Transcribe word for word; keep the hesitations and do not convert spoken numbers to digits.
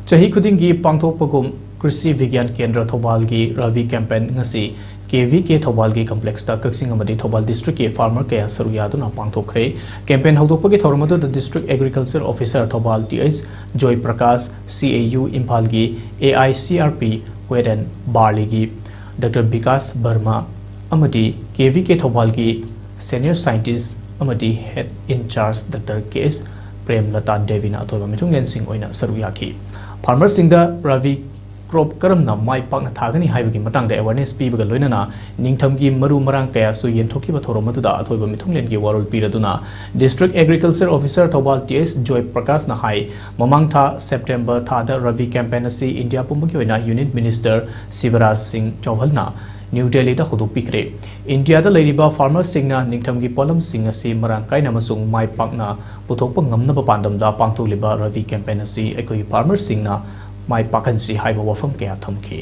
ꯆꯍꯤ ꯈꯨꯗꯤꯡꯒꯤ ꯄꯥꯡꯊꯣꯛꯄꯒꯨꯝ ꯀ꯭ꯔꯤꯁꯤ ꯕꯤꯒ꯭ꯌꯥꯟ ꯀꯦꯟꯗ꯭ꯔ ꯊꯧꯕꯥꯜꯒꯤ ꯔꯥꯕꯤ campaign ꯉꯁꯤ ꯀꯦ ꯚꯤ ꯀꯦ ꯊꯧꯕꯥꯜꯒꯤ complexꯇ ꯀꯛꯆꯤꯡ ꯑꯃꯗꯤ ꯊꯧꯕꯥꯜ districtꯀꯤ farmer ꯀꯌꯥ ꯁꯔꯨꯛ ꯌꯥꯗꯨꯅ ꯄꯥꯡꯊꯣꯛꯈ꯭ꯔꯦ꯫ Campaign ꯍꯧꯗꯣꯛꯄꯒꯤ ꯊꯧꯔꯝ ꯑꯗꯨꯗ district agriculture officer ꯊꯧꯕꯥꯜ T H Joy Prakash, C A U ꯏꯝꯐꯥꯜꯒꯤ A I C R P wheat and barleyꯒꯤ ꯗꯥꯛꯇꯔ ꯕꯤꯀꯥꯁ ꯕꯔꯃꯥ ꯑꯃꯗꯤ ꯀꯦ ꯚꯤ ꯀꯦ ꯊꯧꯕꯥꯜꯒꯤ senior scientist ꯑꯃꯗꯤ head in charge doctor K S Premlata ꯗꯦꯕꯤꯅ ꯑꯊꯣꯏꯕ ꯃꯤꯊꯨꯡꯂꯦꯟꯁꯤꯡ ꯑꯣꯏꯅ ꯁꯔꯨꯛ ꯌꯥꯈꯤ꯫ Farmerꯁꯤꯡꯗ ꯔꯥꯕꯤ crop ꯀꯔꯝꯅ ꯃꯥꯏ ꯄꯥꯛꯅ ꯊꯥꯒꯅꯤ ꯍꯥꯏꯕꯒꯤ ꯃꯇꯥꯡꯗ awareness ꯄꯤꯕꯒ ꯂꯣꯏꯅꯅ ꯅꯤꯡꯊꯝꯒꯤ ꯃꯔꯨ ꯃꯔꯥꯡ ꯀꯌꯥꯁꯨ ꯌꯦꯟꯊꯣꯛꯈꯤꯕ ꯊꯧꯔꯝ ꯑꯗꯨꯗ ꯑꯊꯣꯏꯕ ꯃꯤꯊꯨꯡꯂꯦꯟꯒꯤ ꯋꯥꯔꯣꯜ ꯄꯤꯔꯗꯨꯅ district agriculture officer ꯊꯧꯕꯥꯜ ꯇꯤ ꯑꯦꯁ ꯖꯣꯏ ꯄ꯭ꯔꯀꯥꯁꯅ ꯍꯥꯏ, ꯃꯃꯥꯡ ꯊꯥ September ꯊꯥꯗ ꯔꯥꯕꯤ campaign ꯑꯁꯤ ꯏꯟꯗꯤꯌꯥ ꯄꯨꯝꯕꯒꯤ ꯑꯣꯏꯅ Union Minister ꯁꯤꯕꯔꯥꯖ ꯁꯤꯡ ꯆꯧꯍꯜꯅ ꯅ꯭ꯌꯨ ꯗꯦꯜꯂꯤꯗ ꯍꯧꯗꯣꯛꯄꯤꯈ꯭ꯔꯦ꯫ ꯏꯟꯗꯤꯌꯥꯗ ꯂꯩꯔꯤꯕ farmerꯁꯤꯡꯅ ꯅꯤꯡꯊꯝꯒꯤ ꯄꯣꯠꯂꯝꯁꯤꯡ ꯑꯁꯤ ꯃꯔꯥꯡ ꯀꯥꯏꯅ ꯑꯃꯁꯨꯡ ꯃꯥꯏ ꯄꯥꯛꯅ ꯄꯨꯊꯣꯛꯄ ꯉꯝꯅꯕ ꯄꯥꯟꯗꯝꯗ ꯄꯥꯡꯊꯣꯛꯂꯤꯕ ꯔꯥꯕꯤ campaign ꯑꯁꯤ ꯑꯩꯈꯣꯏꯒꯤ farmerꯁꯤꯡꯅ ꯃꯥꯏ ꯄꯥꯛꯍꯟꯁꯤ ꯍꯥꯏꯕ ꯋꯥꯐꯝ ꯀꯌꯥ ꯊꯝꯈꯤ꯫